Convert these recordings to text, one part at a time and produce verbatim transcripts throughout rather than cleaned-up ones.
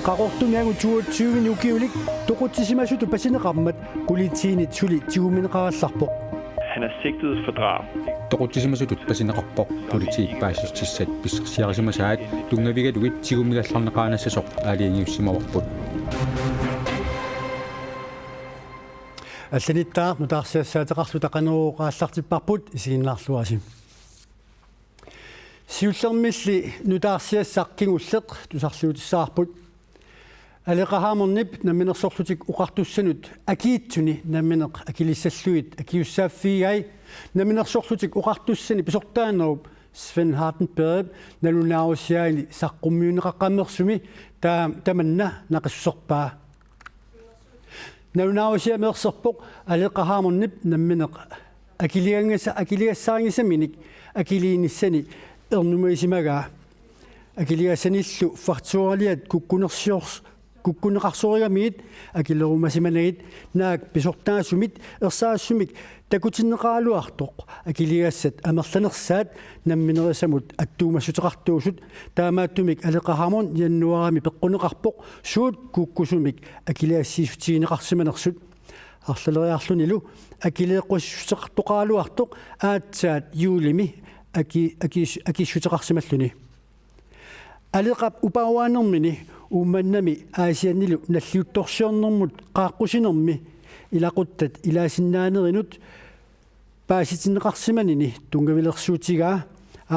Qaqortumiagut toogtyve ukiulik toqutsisimasutut pasineqarmat politiinit suli tigummineqarallarpoq. Han er sigtet for drab. Toqutsisimasutut pasineqarpoq politiit paasissutissat pissarsiarisimasaat tunngavigalugit tigummigallarneqaanassasoq aalajangiussimavarput. Allanittaaq nutaarsiassaateqarluta Qanorooq aallartipparput, isiginnaarluarisi. Siullermilli nutaarsiassaq kingulleq tusarliutissavarput. Aleqa Hammondip Namminersorlutik Oqartussanut akiitsuni nammineq akilissallugit akisussaaffigai Namminersorlutik Oqartussani pisortaanerup Svend Hardenbergip nalunaarusiaani saqqummiunneqaqqammersumi taa-, tamanna naqissuserpaa. Nalunaarusiaq meersorpoq Aleqa Hammondip nammineq akiligassarisa-, akiligassarinngisaminik akiliinissani ernumagisimagaa. Akiligassanillu fakturaliat kukkunersiors-, kukkuneqarsorigamigit akilerumasimanagit naak pisortaasumit ersarissumik takutinneqaraluartoq akiligassat amerlanersaat namminerisamut attuumassuteqartuusut, taamaattumik Aleqa Hammond januaarimi peqquneqarpoq suut kukkusumik akiligassiissutigineqarsimanersut. Arlaleriarlunilu akileeqqusissuteqartoqaraluartoq aatsaat juulimi aki-, aki-, akissuteqarsimalluni. Aleqap upaanermini Uummannami Aasiannilu nalliuttorsiornermut qaaqqusinermi ilaquttat ilaasinnaanerinut paasitinneqarsimanini tunngavilersuutigaa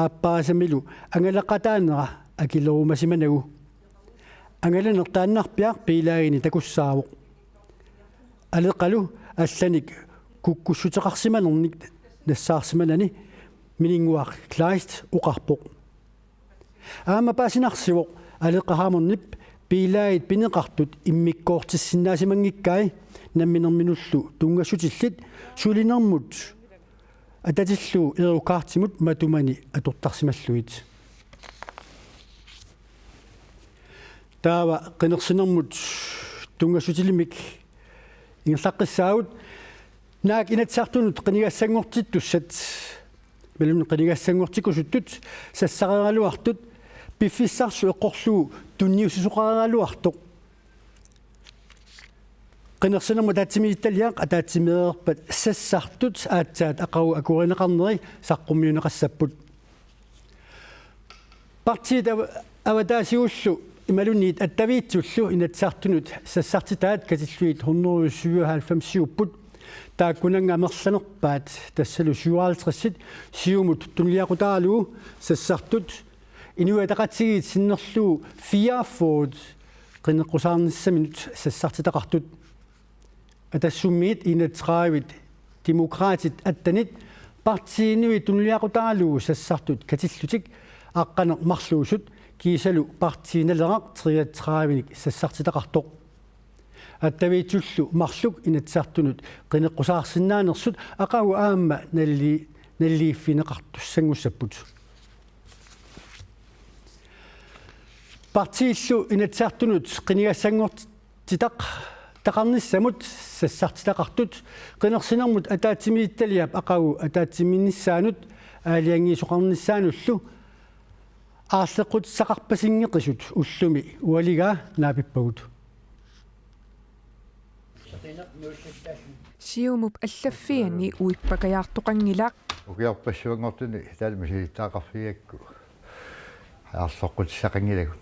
aappaasamilu angalaqataanera akilerumasimanagu. Angalaneq taannarpiaq bilaagini takussaavoq. Aleqalu allanik kukkussuteqarsimanernik nassaarsimanani Mininnguaq Kleist oqarpoq. Aamma paasinarsivoq Aleqa Hammondip bilaagit pineqartut immikkoortissinnaasimanngikkai namminerminullu tunngassutillit sulinermut atatillugu Eero Kaartimut matumani atortarsimallugit. Taava qinersinermut tunngassutilimik ingerlaqqissaagut. Naak Inatsisartunut qinigassanngortittussat, imaluunniit qinigassanngortikkusuttut, sassareeraluartut piffissarlu eqqorlugu tunniussisoqareeraluartoq. Qinersinermut ataatsimiititaliaq ataatsimeereerpat sassartut aatsaat aqagu akuerineqarneri saqqummiunneqassapput. Partiit av-, avataatigullu imaluunniit attaviitsullu Inatsisartunut sassartitaat katillugit hundrede syvoghalvfemsiupput. Taakkunannga amerlanerpaat, tassalu syvoghalvtredsit Siumut tunuliaqutaralugu sassartut Inuit Ataqatigiit sinnerlugu fireogfyrre qineqqusaarnissaminut sassartitaqartut. Atassummiit enogtredive, Demokraatit attenit, Partii Inuit tunuliaqutaralugu sassartut katillutik aqqaneq-marluusut kiisalu Partii Naleraq treogtredivenik sassartitaqartoq. Attaviitsullu marluk Inatsisartunut qineqqusaarsinnaanersut aqagu aamma nalli-, naliliiffigineqartussanngussapput. Partiillu Inatsisartunut qinigassanngortitaq-, taqarnissamut sassartitaqartut qinersinermut ataatsimiititaliap aqagu ataatsimiinnissaanut aalajangiisoqarnissaanullu aarleqqutissaqarpasinngeqisut ullumi ualigaa naapippagut. Siumup allaffiani uippakajaartoqanngilaq. Ukiorpassuanngortuni taanna misilittagaqarfigigakku aarleqqutissaqanngilagut.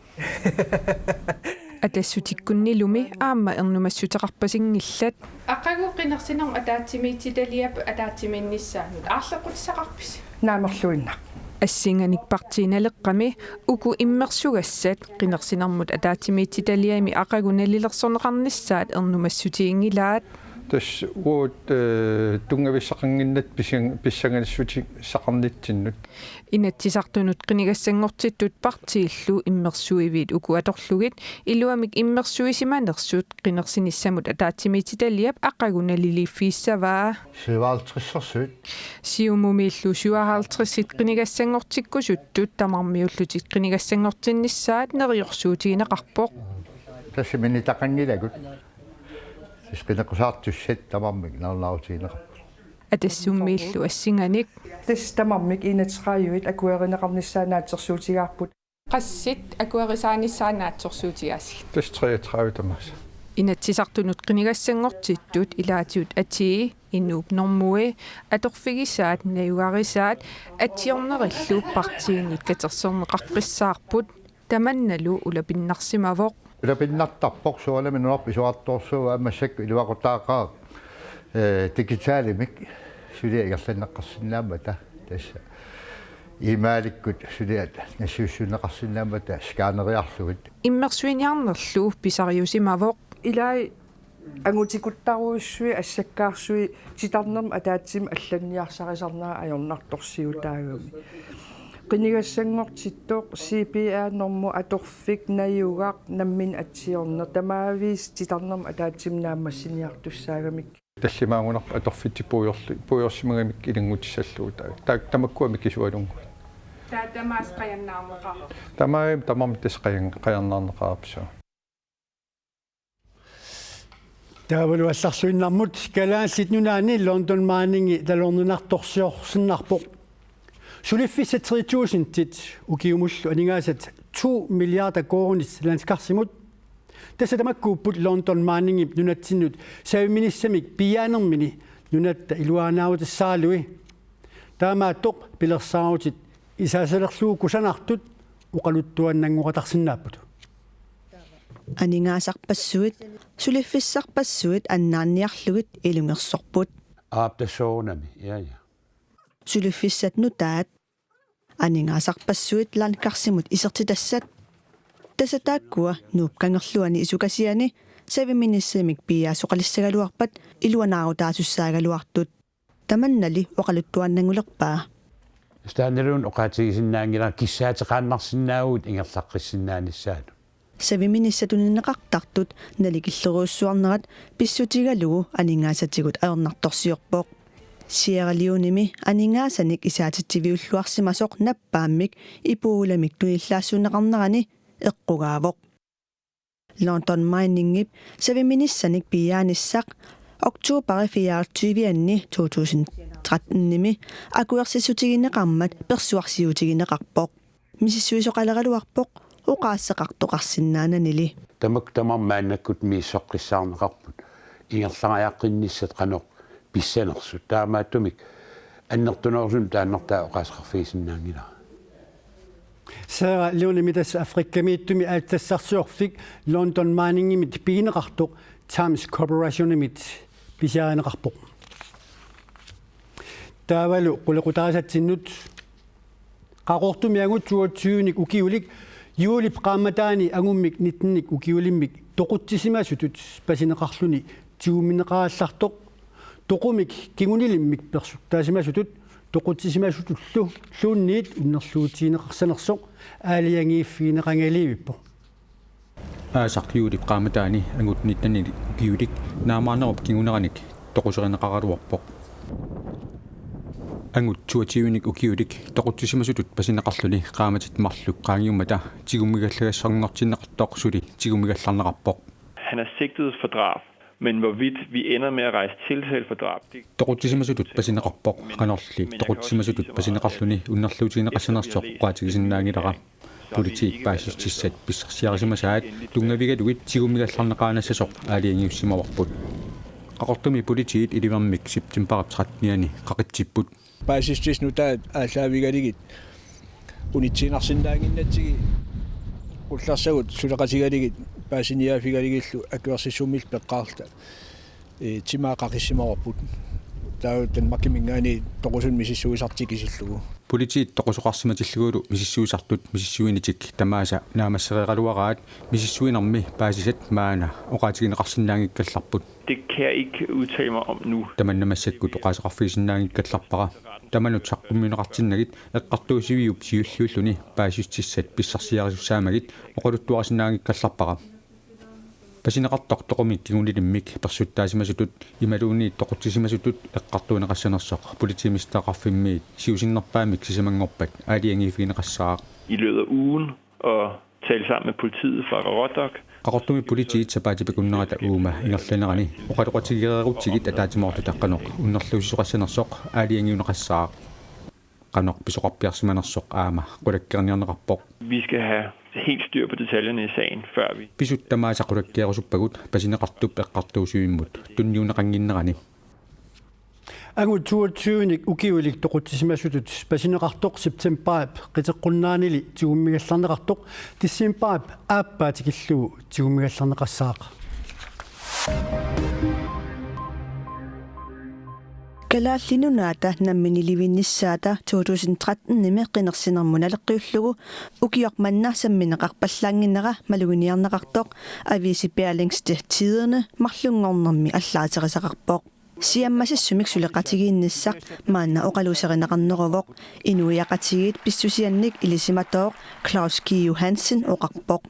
Atassutikkunnilumi aamma ernumassuteqarpasinngillat. Aqagu qinersinermut ataatsimiititaliap ataatsimiinnissaanut aarleqqutissaqarpisi? Naamerluinnaq. Assinganik Partii Naleqqami uku immersugassat qinersinermut ataatsimiititaliami aqagu nalilersorneqarnissaat ernumassutiginngilaat. Tassa uagut, eh, tunngavissaqannginnatut pissang-, pissanganassuteqarnitsinnut. Inatsisartunut qinigassanngortittut partiillu immersuiviit uku atorlugit iluamik immersuisimanersut qinersinissamut ataatsimiititaliap aqagu naliliiffigissavaa. Syvoghalvtredsersuit. Siumumiillu syvoghalvtredsit qinigassanngortikkusuttut tamarmiullutik qinigassanngortinnissaat neriorsuutigineqarpoq. Tassa minitaqanngilagut. Tassa qineqqusaartussat tamarmik nalunaarutigineqarput. Atassummiillu assinganik. Tassa tamarmik enogtredive akuerineqarnissaat naatsorsuutigaarput. Qassit akuerisaanissaat naatsorsuutigaasiit? Tassa treogtredive tamaasa. Inatsisartunut qinigassanngortittut ilaatigut atii, inuup normui atorfigisaat najugarisaat atsiornerillu partiinit katersorneqaqqissaarput, tamannalu ulapinnarsimavoq. Ulapinnartarpoq, soorunami nunarput isorartorsuuvoq, massakkut iluaqutaaqaaq, ee, digitalimik suliat ingerlanneqarsinnaammata, tassa e-mailikkut suliat nassiussunneqarsinnaammata skanneriarlugit. Immersuiniarnerlu pisariusimavoq. Ilai angutikuttarujussuit assakkaarsui titarnermut ataatsimut allanniarsarisarnerat ajornartorsiutaagami. Qinigassanngortittoq, C P R-normu atorfik, najugaq, nammineq atsiorneq, tamaviisa titarnermut ataatsimut naammassiniartussaagamik. Tallimaagunarpoq atorfitsik puigorli-, puigorsimagamik ilanngutissallugu, taava. Taava tamakkua mikisualunnguit. Taava tamaasa qajannaarneqarpoq. Tamarmik, tamarmik tassa qajan-, qajannaarneqareerput. Taavalu allarluinnarmut Kalaallit Nunaanni London Miningi talernuinnartorsiorsinnarpoq. Suliffissat tre tusindit ukiumullu aningaasat to milliarder koruunit landskarsimut. Tassa tamakkuupput London Miningip nunatsinnut saviminissaminik piiaanermini nunatta iluanaarutissaralui. Taamaattoq pilersaarutit isaasalerlugu kusanartut oqaluttuaannanngoqatarsinnaapput. Aningaasarpassuit, suliffissarpassuit annaanniarlugit ilungersorput. Aap, tassuunami, ja, ja. Suliffissat nutaat, aningaasarpassuit landkarsimut isertitassat. Tassa taakkua Nuup Kangerluani isukasiani saviminissamik piiaasoqalissagaluarpat iluanaarutaasussaagaluartut. Tamannali oqaluttuaannanngulerpaa. Staannaluun oqaatigisinnaanngilara kissaateqaannarsinnaavugut ingerlaqqissinnaanissaanut. Saviminissaq tunineqartartut nalikillerujussuarnerat pissutigalugu aningaasatigut ajornartorsiorpoq. Sierra Leonemi aningaasanik isaatitsiviulluarsimasoq nappaammik Ebolamik tunillaassuunneqarnerani eqqugaavoq. London Miningip saviminissanik piiaanissaq oktobari fireogtyve-anni to tusind trettenimi akuersissutigineqarmat persuarsiutigineqarpoq. Misissuisoqaleraluarpoq oqaaseqartoqarsinnaananili. Tamakku tamarmik maannakkut misissoqqissaarneqarput ingerlariaqqinnissat qanoq pissanersut. Taamaattumik annertunerusumik taannartaa oqaaseqarfigisinnaanngilara. Sierra Leonemi, tassa Afrikamiittumi aatsitassarsiorfik, London Miningimit pigineqartoq Times Corporationimit pisiarineqarpoq. Taavalu qulequtarisatsinnut. Qaqortumi angut toogtyvenik ukiulik juulip qaammataani angummik nittenik ukiulimmik toqutsisimasutut pasineqarluni tigummineqarallartoq. Toqumik kingunilimmik persuttaasimasutut toqutsisimasutullu luunniit unnerluutigineqarsanersoq aalajangiiffigineqanngilaq. Aasaq juulip qaammataani angut nittenik ukiulik naamaarnerup kinguneranik toquserineqaraluarpoq. Angut toogtyvenik ukiulik toqutsisimasutut pasineqarluni qaammatit marluk qaangiummata tigummigallagassanngortinneqartoq suli tigummigallarneqarpoq. Han er sigtet for drab, men hvorvidt vi ender med at rejse tiltale for drab, det... Toqutsisimasutut pasineqarpoq, qanorli toqutsisimasutut pasineqarluni unnerluutigineqassanersoq oqaatigisinnaanngilara. Politiit paasissutissat pissarsiarisimasaat tunngavigalugit tigummigallarneqaanassasoq aalajangiussimavarput. Qaqortumi politiit ilivermik septembarip trettenianni qaqitsipput. Paasissutissat nutaat aallaavigalugit unitsiinnarsinnaannginnatsigit, qullersagut suleqatigalugit paasiniaaffigalugillu akuersissummik peqqaarluta, ee, timaa qaqissimavarput. Taava Danmarkiminngaanniit toqusunik misissuisartut isillugu. Politiit toqusoqarsimatillugulu misissuisartut misissuinitik tamaasa naammassereeraluaraat misissuinermi paasisat maanna oqaatigineqarsinnaanngikkallarput. Det kan jeg ikke udtale mig om nu. Tamanna massakkut oqaaseqarfigisinnaanngikkallarpara. Tamanut saqqummiunneqartinnagit eqqartuussiviup siulliulluni paasissutissat pissarsiarisussaammagit oqaluttuarisinnaanngikkallarpara. Pasineqartoq toqumik kingunilimmik persuttaasimasutut imaluunniit toqutsisimasutut eqqartuunneqassanersoq politimestereqarfimmiit siusinnerpaamik sisamanngorpat aalajangiiffigineqassaaq. I løbet af ugen og tale sammen med politiet fra Qaqortoq. Qaqortumi politiit sapaatip akunnerata uuma ingerlanerani oqaloqatigereerutsigit ataatsimoortuta qanoq unnerluussisoqassanersoq aalajangiunneqassaaq. qanoq pisoqarpiarsimanersoq aamma qulakkeerniarneqarpoq. Vi skal have helt styr på detaljerne i sagen, før vi Pisut tamaasa qulakkeerusuppagut pasineqartup eqqartuussivimmut tunniunneqannginnerani. Angut toogtyvenik ukiulik toqutsisimasutut pasineqartoq septembarip qiteqqunnaanili tigummigallarneqartoq decembarip aappaa tikillugu tigummigallarneqassaaq. Kalaallit Nunaata namminiilivinnissaata to tusind tretten-imi qinersinermut naleqqiullugu ukioq manna sammineqarpallaannginnera maluginiarneqartoq aviisi Berlingske Tidende marlunngornermi allaaterisaqarpoq. Siammasissumik suleqatigiinnissaq maanna oqaluuserineqarneruvoq, inuiaqatigiit pissusiannik ilisimatooq Claus G. Johansen oqarpoq.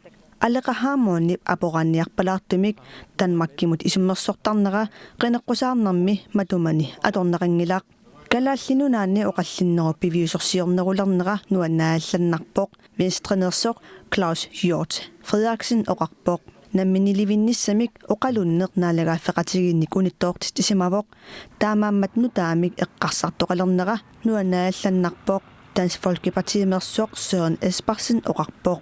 Aleqa Hammondip aporaanniarpalaartumik Danmarkimut isummersortarnera qineqqusaarnermi matumani atorneqanngilaq. Kalaallit Nunaanni oqallinnerup piviusorsiornerulernera nuannaallannarpoq, Venstreneersoq Claus Hjort Frederiksen oqarpoq. Namminiilivinnissamik oqalunneq naalagaaffeqatigiinnik unittoortitsisimavoq, taamaammat nutaamik eqqarsartoqalernera nuannaallannarpoq, Dansk Folkepartimeersoq Søren Espersen oqarpoq.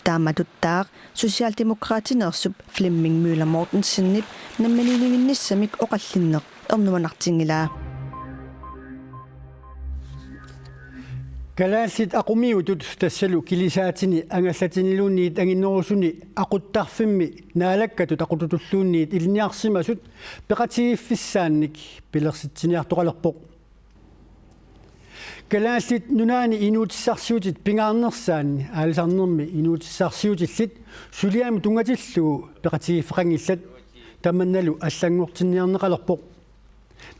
Taamatuttaaq Socialdemokratineersup Flemming Møller Mortensenip namminiilivinnissamik oqallinneq ernumanartinngilaa. Kalaallit aqumiutut tassalu kilisaatini angallatiniluunniit anginnerusuni aquttarfimmi Naalakkatut aqututulluunniit ilinniarsimasut peqatigiiffissaannik pilersitsiniartoqalerpoq. Kalaallit Nunaanni inuutissarsiutit pingaarnersaanni aalisarnermi inuutissarsiutillit suliamut tunngatillugu peqatigiiffeqanngillat, tamannalu allanngortinniarneqalerpoq.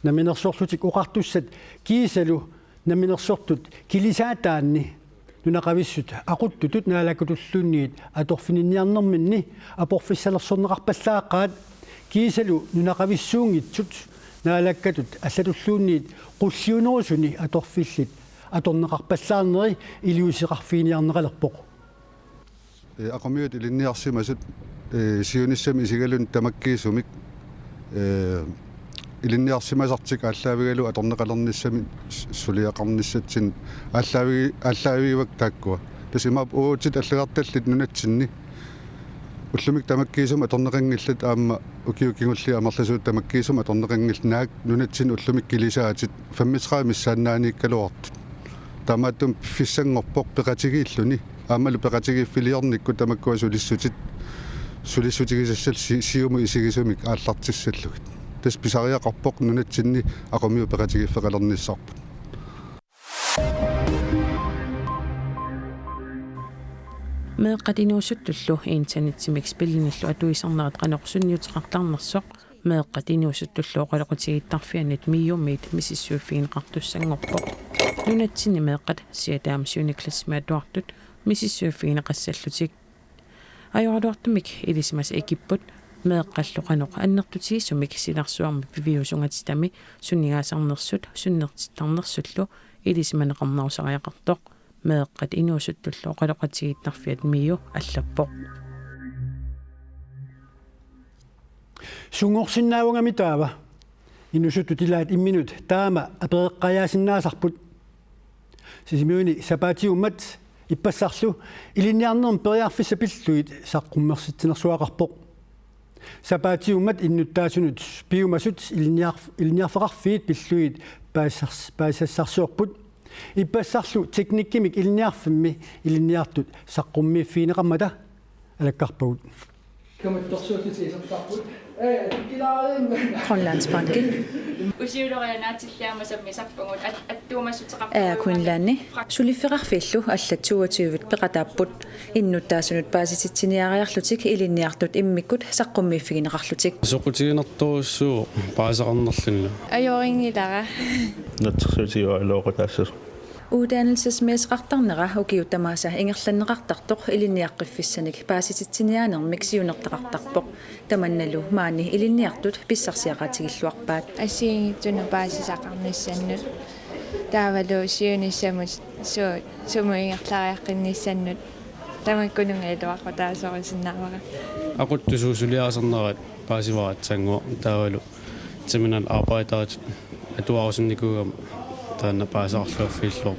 Namminersorlutik Oqartussat kiisalu namminersortut kilisaataanni nunaqavissut aquttutut Naalakkatulluunniit atorfininniarnerminni aporfissalersorneqarpallaaqaat, kiisalu nunaqavissuunngitsut Naalakkatut allatulluunniit qulliunerusuni atorfillit atorneqarpallaarneri iliuuseqarfiginiarneqalerpoq. Ee, aqumiut ilinniarsimasut, ee, siunissami isigaluni tamakkiisumik, ee, ilinniarsimasartik aallaavigalugu atorneqalernissamik s-, suliaqarnissatsinnik aallaavigi-, aallaavigivakka taakkua. Tassa imaappoq uagutsinnut allagartallit nunatsinni ullumikkut tamakkiisumik atorneqanngillat, aamma ukiut kingulliit amerlasuut tamakkiisumik atorneqanngillat, naak nunatsinni ullumikkut kilisaatit femogtredive missaannaaniikkaluartut. Taamaattumik piffissanngorpoq peqatigiilluni, aammalu peqatigiiffiliornikkut tamakkua sulissutit, sulissutigisassat si-, siumut isigisumik aallartissallugit. Tassa pisariaqarpoq nunatsinni aqumiut peqatigiiffeqalernissarput. Meeqqat inuusuttullu internetsimik spillinillu atuisarnerat qanoq sunniuteqartarnersoq meeqqat inuusuttullu oqaloqatigiittarfiannut MIO-miit misissuiffigineqartussanngorpoq. Nunatsinni meeqqat siataamik syvende klassimi atuartut misissuiffigineqassallutik. Ajoraluartumik ilisimasat ikipput meeqqallu qanoq annertutigisumik silarsuarmi piviusungatitami sunnigaasarnersut sunnertittarnersullu ilisimaneqarnerusariaqartoq meeqqat inuusuttullu oqaloqatigiittarfiat MIO allappoq. Sunngorsinnaavangami taava. Inuusuttut ilaat imminut taama apereqqajaasinnaasarput. Sisimiuni sapaatiummat ippassarlu ilinniarnermi periarfissat pillugit saqqummersitsinersuaqarpoq. Sapaatiummat innuttaasunut piumasut ilinniarf-, ilinniarfeqarfiit pillugit paasissars-, paasisassarsiorput. Ippassarlu teknikkimik ilinniarfimmi ilinniartut saqqummiiffigineqarmata alakkarpagut. Grønlandsbanken. Usiulorianaatilliarma sammisarpagut at-, attuumassuteqarpagut. Air Greenlandi. Suliffeqarfiillu allat toogtyve peqataapput. Innuttaasunut paasititsiniariarlutik ilinniartut immikkut saqqummiiffigineqarlutik. Soqutiginartorujussuuvoq paasisaqarnerlunilu. Ajorinngilara. Natsersuutigivaat iluaqutaassasoq. Uddannelsesmæssig-qartarnera ukiut tamaasa ingerlanneqartartoq ilinniaqqiffissanik paasititsiniaanermik siunertaqartarpoq. Tamannalu maani ilinniartut pissarsiaqaatigilluarpaat. Assigiinngitsunut paasisaqarnissannut. Taavalu siunissamut su-, sumut ingerlariaqqinnissannut. Tamakkununnga iluaqutaasorusinnaavara. Aquttussat suliarisarnerat paasivara aatsaannguaq taavalu terminalarbejderitut atuarusunnikuugama Taanna paasisaqarluarfigallarpoq.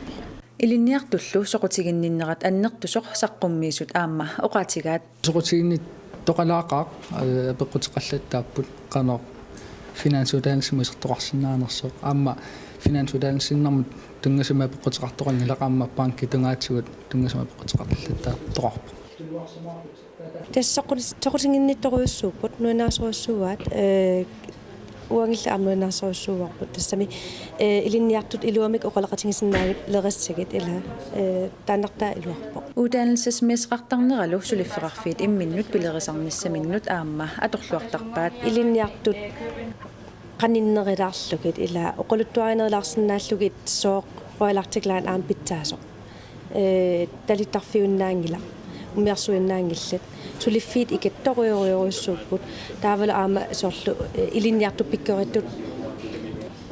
Ilinniartullu soqutiginninnerat annertusoq saqqummiisut aamma oqaatigaat. Soqutiginnittoqalaaqaaq, ee, apeqquteqallattaapput qanoq finansuddannelsimi isertoqarsinnaanersoq. Aamma finansuddannelsiinnarmut tunngasumik apeqquteqartoqanngilaq, aamma bankit tungaatigut tunngasumik apeqquteqallattaartoqarpoq. Tassa soqu-, soqutiginnittorujussuupput, nuannaarsorujussuuaat, ee, uangilli aamma nuannaarsorujussuuarput. Tassami, ee, ilinniartut iluamik oqaloqatigisinnaanngilerissagit ila, ee, taannartaa iluarpoq. Uddannelsesmestereqartarneralu suliffeqarfiit imminnut pilerisarnissaminnut aamma atorluartarpaat. Ilinniartut qaninnerulaarlugit ila oqaluttuarinerulaarsinnaallugit sooq Royal Arctic Line aamma pitsaasoq. Ee, talittarfiunnaanngilaq, umiarsuinnaanngillat. Suliffiit ikattorujorujussuupput. Taavalu aamma soorlu, ee, ilinniartut pikkoritsut,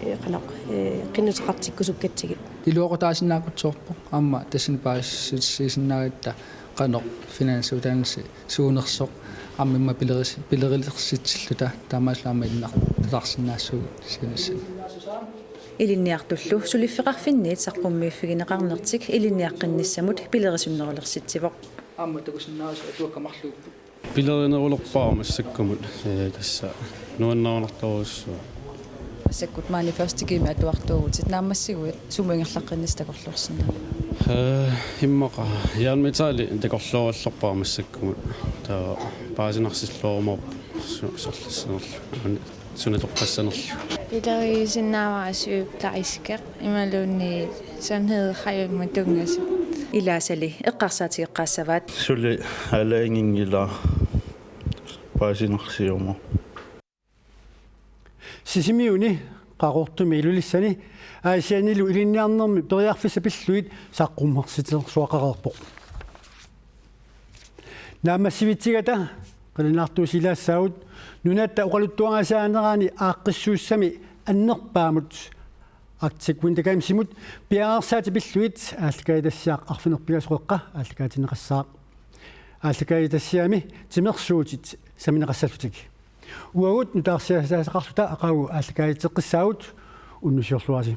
ee, qanoq, ee, qinnuteqartikkusukkatsigit. Iluaqutaasinnaakutsoorpoq, aamma tassani paasissutissiisinnaagatta qanoq finansuddannelse suunersoq aamma immaqa pileris-, pilerilersitsilluta taamaasilluta aamma ilinniartitaqarsinnaassuugut siunissami. Ilinniartullu suliffeqarfinniit saqqummiiffigineqarnertik ilinniaqqinnissamut pilerisunnerulersitsivoq. Aamma takusinnaasoq atuakka marluupput. Pilerinerulerpara massakkumut, ee, tassa nuannaarunartorujussuaq. Massakkut maani første G-mi atuartuuvutit, naammassiguit sumut ingerlaqqinnissat takorloorsinnaaviuk? Ee, immaqa Jan Metali takorloorallarpara massakkumut. Taava paasinarsilluarumaarpoq su-, sorlissanerlu. Suna toqqassanerlu. Pilerigisinnaavara sygeplejerskeq imaluunniit sundhed og hjem tunngasut. Ilaasali eqqarsaatigeqqaassavaat. Suli aalajanginngilara, paasinarsiumaarpoq. Sisimiuni, Qaqortumi, Ilulissani Aasiannilu ilinniarnermi periarfissat pillugit saqqummersitsersuaqareerpoq. Naammassivitsigata qilanaartuusilaassagut nunatta oqaluttuarisaanerani aaqqissuussami annerpaamut Arctic Winter Gamesimut piareersaatit pillugit aallakaatitassiaq arfineq-pingasoqeqqa aallakaatinneqassaaq. Aallakaatitassiami timersuutit sammineqassallutik. Uagut nutaarsiassaqarluta aqagu aallakaatiteqqissaagut, unnussiorluarisi.